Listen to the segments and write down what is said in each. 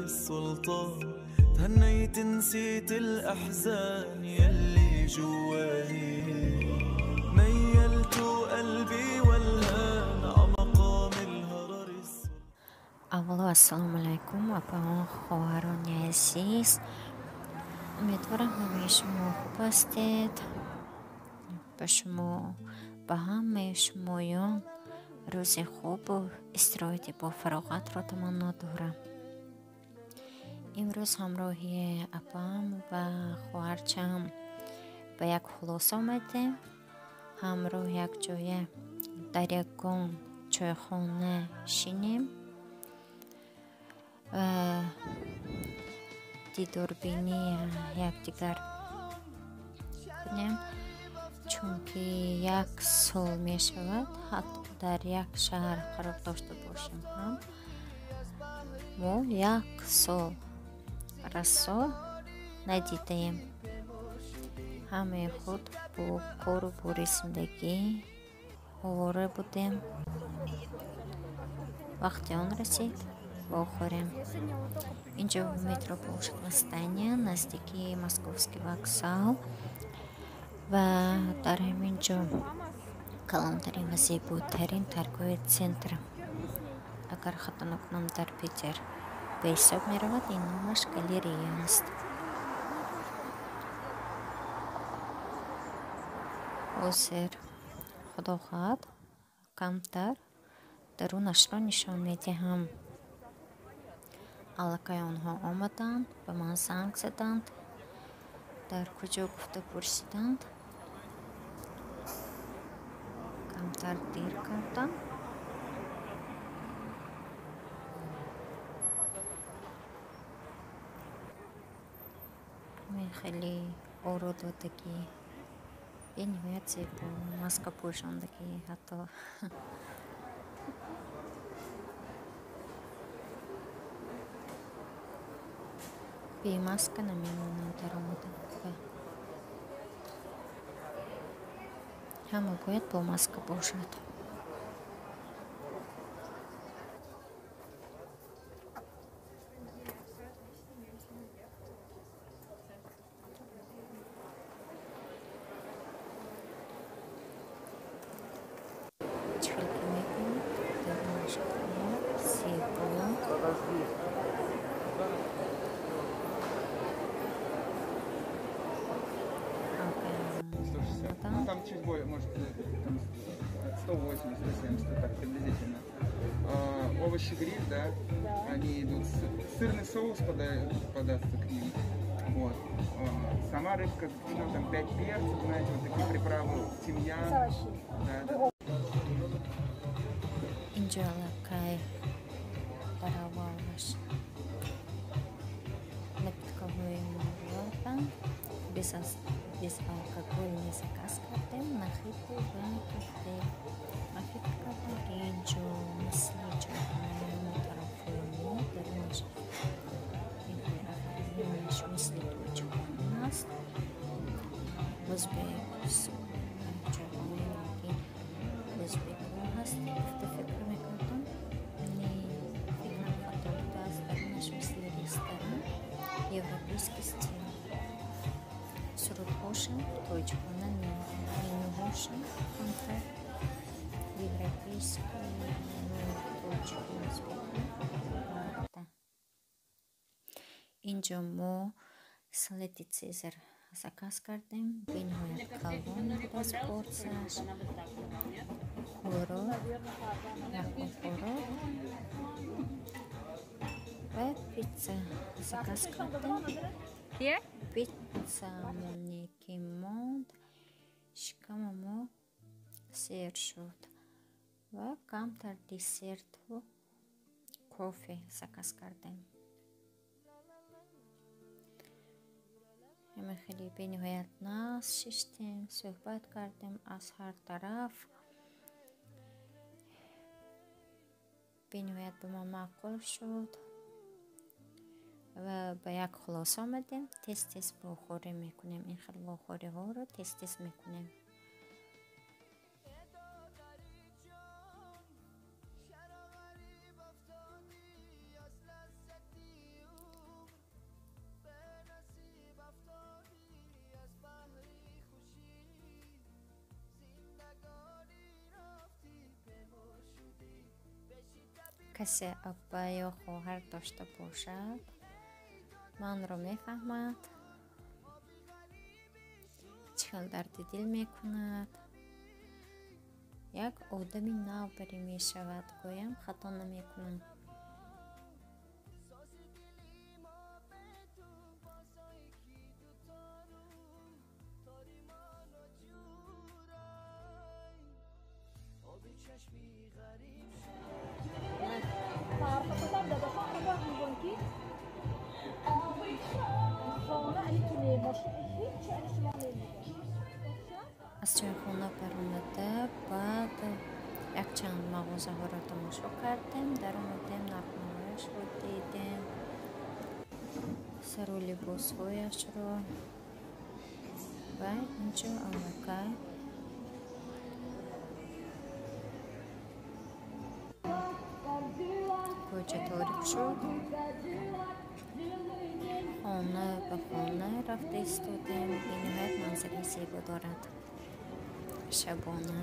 السلطان تهنيت نسيت الأحزان يلي جوالي ميلت قلبي والهان عمقام الهرر. Аввало ассалому алайкум, апаон, хоҳарони азиз. Умедворам ҳамаи шумо хуб ҳастед. Ба шумо, ба ҳамаи шумоён рӯзи хубу истироҳати бофароғатро таманно дорам. Имрӯз ҳамроҳи апаам ва хоҳарчаам ба як хулоса омадем. Ҳамроҳ якҷоя дар ягон чойхона шинем ва дидорбинии якдигар кунем, чунки як сол мешавад, ҳатто дар як шаҳр қарор дошта бошем ҳам мо як сол расо надидаем. Ҳамаи худ бо кору бори зиндагӣ овора будем. Вақти он расид, вохӯрем. Инҷо метро бошад Восстания, наздики Московский вокзал, ва дар ҳамин ҷо калонтарин ва зеботарин торговый центр, агар хато накунам, дар Питер ба ҳисоб меравад. Ин номаш галерея аст. Ҳозир худо хоҳад камтар дарунашро нишон медиҳам. Аллакай онҳо омаданд, ба ман занг заданд, дар куҷо гуфта пурсиданд. Камтар дер кардам. Хеле оро додагӣ, бениҳоят зебо, маска пӯшондагӣ ҳатто. Бемаска намемонанд даромада. Ҳама бояд бо маска бошад. Чӣ хел ки мебинед, дарунаш зебо. Ну, там чуть более, может, там 180, 170, так приблизительно. Овощи гриль, да, они идут, сырный соус подастся к ним. Вот. Сама рыбка, ну, там 5 перцев, знаете, вот такие приправы, тимьян. Да, да. Инҷо аллакай дар аввалаш напиткаҳои моро безалкогольный заказ кардем, мохито ва коктейл. Ман фикр кардам, ки инҷо мисли чойхонаи мо тарафҳои мо дарунаш мисли тоҷикона аст. Ӯзбек чойхонаи мо ки ӯзбекҳо ҳаст гуфта фикр мекардам. Не, фикрам хато будааст. Дарунаш мисли ресторан, европейский стил. Сурудҳошам тоҷикона, менюҳошам камтар европейский, тоҷику ӯзбеку. Инҷо мо салати Цезар заказ кардем. Бениҳоят калон будааст порсияш. Хӯрок, якум хӯрок ва питса заказ кардем. Питсамоне ки монд, шикама мо сер шуд ва камтар десерту кофе заказ кардем. Ҳама хеле бениҳоят нағз шиштем, суҳбат кардем аз ҳар тараф. Бениҳоят ба ман маъқул шуд ва ба як хулоса омадем. Тез тез вохӯрӣ мекунем, ин хел вохӯриҳоро тез тез мекунем. Касе апа ё хоҳар дошта бошад, манро мефаҳмад, чӣ хел дарди дил мекунад. Як одами нав барӣ мешавад, гӯям хато намекунам. Аз чойхона баромада, баъд якчанд мағозаҳоро тамошо кардем, даромадем, нархномаашро дидем, сару либосҳояшро ва инҷо аллакай кӯча торик шуд. Хона ба хона рафта истодем. Бениҳоят манзараи зебо дорад шабона.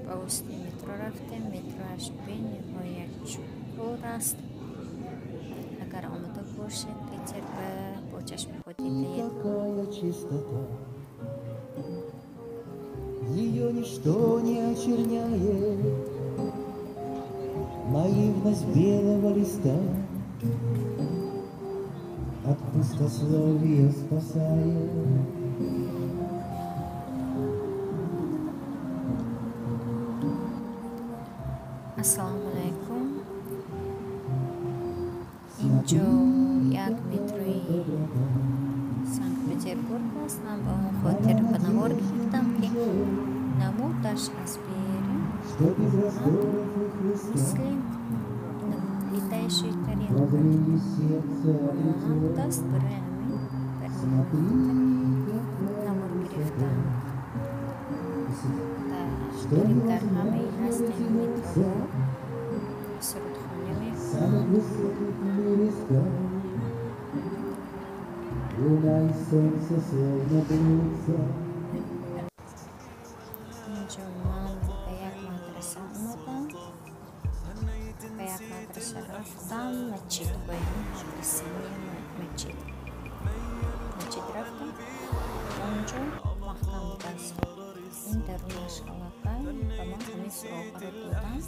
Ба воситаи метро рафтем. Метроаш бениҳоят чуқур аст. Агар омода бошед, Питер бо чашми худ дидаед. Ее ничто не очерняет, наивность белого листа от пустословия спасает. Ассалому алайкум. Инҷо як метрои Санкт-Петербург аст. Ман ба он хотир ба навор гирифтам, ки намудаш аз берун мисли летающая тарелка монанд аст. Барои ҳамин навор гирифтам. Дар ҳамаи ҳастем метроҳо сурудхонӣ мекунанд. Инҷо ман ба як мадраса омадам, ба як мадраса рафтам, масҷид гоям, мадраса не, масҷид. Масҷид рафтам, онҷо маҳкам будааст. Ин дарунаш аллакай ба ман ҳамин суроғаро доданд.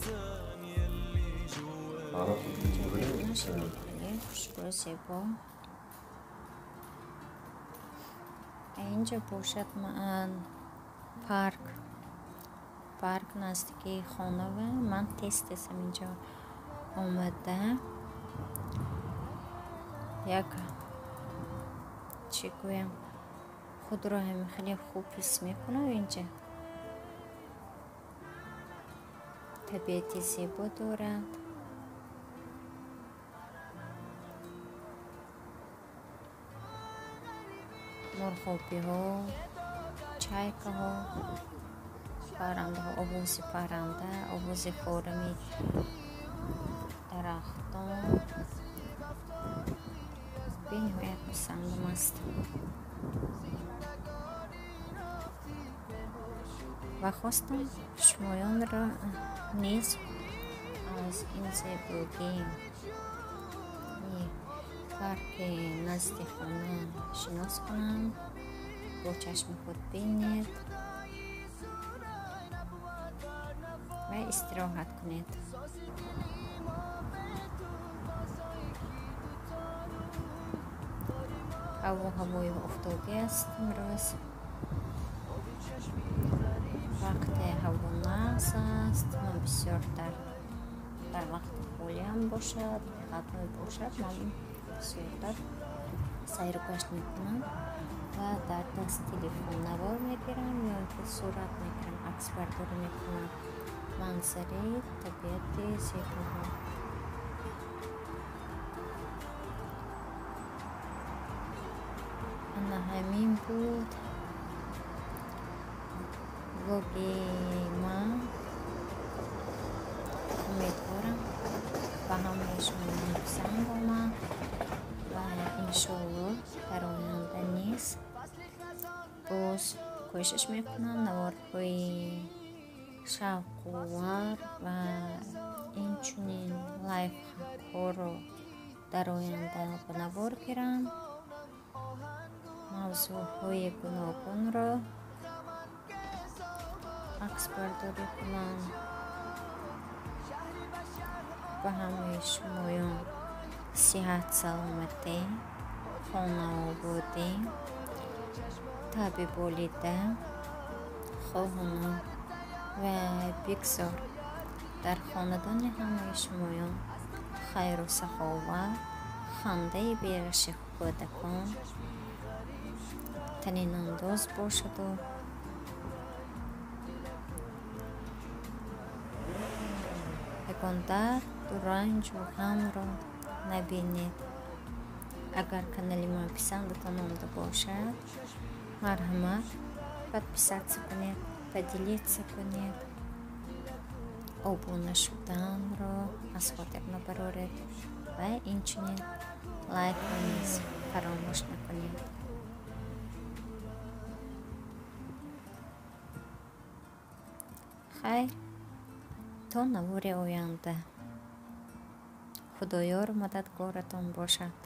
Дарунаш хеле хушрӯ, зебо. Инҷо бошад ман парк, парк наздики хонава. Ман тез тез ҳаминҷо омада як чӣ гӯям, худро ҳамин хеле хуб ҳис мекунам. Инҷа табиати зебо дорад. Мурғобиҳо, чайкаҳо, паррандаҳо, овози парранда, овози форами дарахтон бениҳоят писандам аст. Ва хостам шумоёнро низ аз ин зебогии парки назди хона шинос кунам, бо чашми худ бинед ва истироҳат кунед. Ҳаво ҳавои офтобӣ аст имрӯз. Вақте ҳаво нағз аст, ман бисёр дар вақти холиам бошад, бехатмой бошад, ман бисёртар сайру гашт мекунам ва дар даст телефон навор мегирам ё ки сурат мегирам, аксбардорӣ мекунам манзараи табиати зебоҳо. Ана ҳамин буд влоги ман. Умедворам ба ҳамаи шумо писанд омад ва иншоаллоҳ дар оянда низ боз кӯшиш мекунам наворҳои Шавқовар ва инчунин лайфхакҳоро дар оянда ба навор гирам, мавзӯъҳои гуногунро аксбардорӣ кунам. Ба ҳамаи шумоён сиҳат, саломатӣ, хонаободӣ, таби болида хоҳонам ва бигзор дар хонадони ҳамаи шумоён хайру саховат, хандаи бераши кӯдакон танинандоз бошаду ягон дарду ранҷу ғамро набинед. Агар канали ман писандатон омада бошад, марҳамат, подписаться кунед, поделиться кунед, обуна шуданро аз хотир набароред ва инчунин лайкро низ фаромӯш накунед. Хайр, то навори оянда. Худоёру мададгоратон бошад.